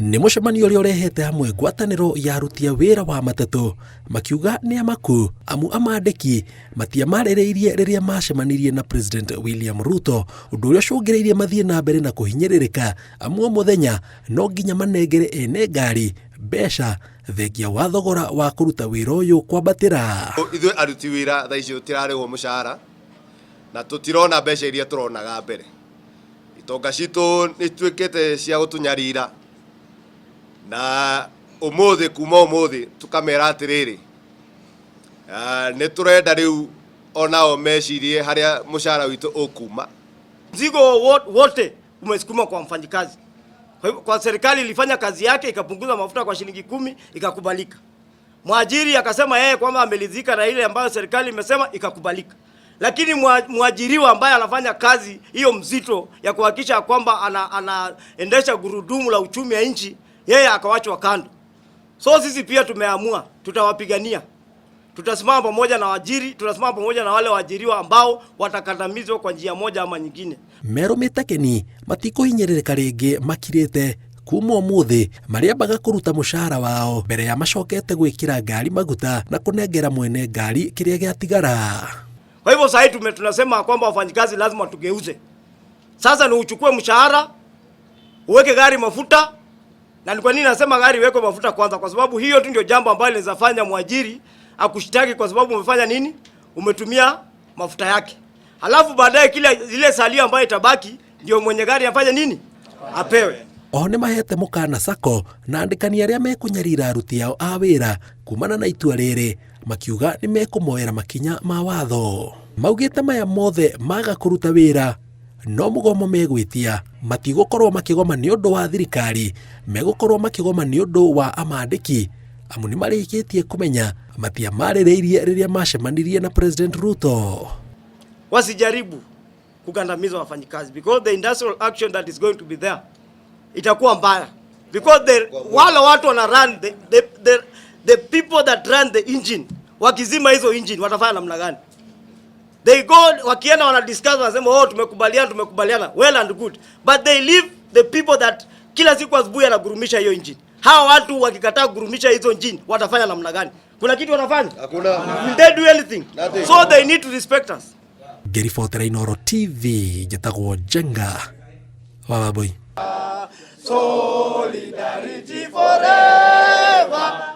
Nĩ mũcemanio ũrĩa ũrehete hamwe ngwatanĩro ya aruti a wĩra wa matatũ makiuga nĩ amaku amu amandĩki matiamarĩrĩirie rĩrĩa macemanirie na President William Ruto, ũndũ ũrĩa ũcũngĩrĩirie mathiĩ na mbere na kũhinyĩrĩrĩka amu o mũthenya no nginya manengere ene ngari mbeca thengia wa thogora wa kũruta wĩra ũyũ kwambatĩra. Ithuĩ aruti wĩra thaa ici tũtirarĩhwo mũcara na tũtirona mbeca iria tũronaga mbere. Itonga citũ nĩ ituĩkĩte cia gũtũnyarira na ũmũthĩ, kuma ũmũthĩ tũkamera atĩrĩrĩ, nĩ tũrenda rĩu onao mecirie harĩa mũcara witũ ũkuma. Mzigo wote umesukuma kwa mfanyikazi. Kwa hivyo, kwa serikali ilifanya kazi yake, ikapunguza mafuta kwa shilingi 10, ikakubalika. Mwajiri akasema yeye kwamba amelizika na ile ambayo serikali imesema, ikakubalika. Lakini mwajiriwa ambaye anafanya kazi hiyo mzito ya kuhakikisha kwamba anaendesha gurudumu la uchumi ya nchi, yeye akawachwa kando. So sisi pia tumeamua tutawapigania. Tutasimama pamoja na waajiri, tutasimama pamoja na wale waajiriwa ambao watakandamizwa kwa njia moja ama nyingine. Merũmĩte keni matikũhinyĩrĩrĩka rĩngĩ, makirĩte kuma ũmũthĩ marĩambaga kũruta mũcara wao mbere ya macokete gwĩkĩra ngari maguta na kũnengera mwene ngari kĩrĩa gĩatigara. Kwa hivyo sasa hivi tunasema kwamba wafanyikazi lazima tugeuze. Sasa ni uchukue mshahara, uweke gari mafuta. Na ni kwa nini nasema gari iwekwe mafuta kwanza? Kwa sababu hiyo tu ndio jambo ambalo linaweza fanya mwajiri akushtaki kwa sababu umefanya nini? Umetumia mafuta yake. Halafu baadaye kile ile salio ambayo itabaki ndio mwenye gari afanye nini? Apewe. Oho nĩ mahete mũkana sacco na andĩkani arĩa mekũnyarira aruti ao a wĩra kumana na itua rĩrĩ, makiuga nĩ mekũmoera makinya ma watho. Maugĩte maya mothe maga kũruta wĩra no mũgomo megwĩtia, matigũkorwo makĩgoma nĩ ũndũ wa thirikari, megũkorwo makĩgoma nĩ ũndũ wa amandĩki amu nĩ marĩkĩtie kũmenya matiamarĩrĩirie rĩrĩa macemanirie na President Ruto. Wasijaribu kugandamiza wafanyikazi because the industrial action that is going to be there itakuwa mbaya because wale watu wana run the people that run the engine, wakizima hizo engine watafanya namna gani? They go, wakienda wana discuss, wanasema, "Oh, tumekubaliana, tumekubaliana." Well and good, but they leave the people that kila siku asubuhi anagurumisha hiyo engine. Hawa watu wakikataa kugurumisha hizo engine watafanya namna gani? Kuna kitu wanafanya? Hakuna. Will they do anything? Nothing. So they need to respect us. Ngĩribotera Inooro TV, njĩtagwo Njenga wa Wambui. Solidarity forever.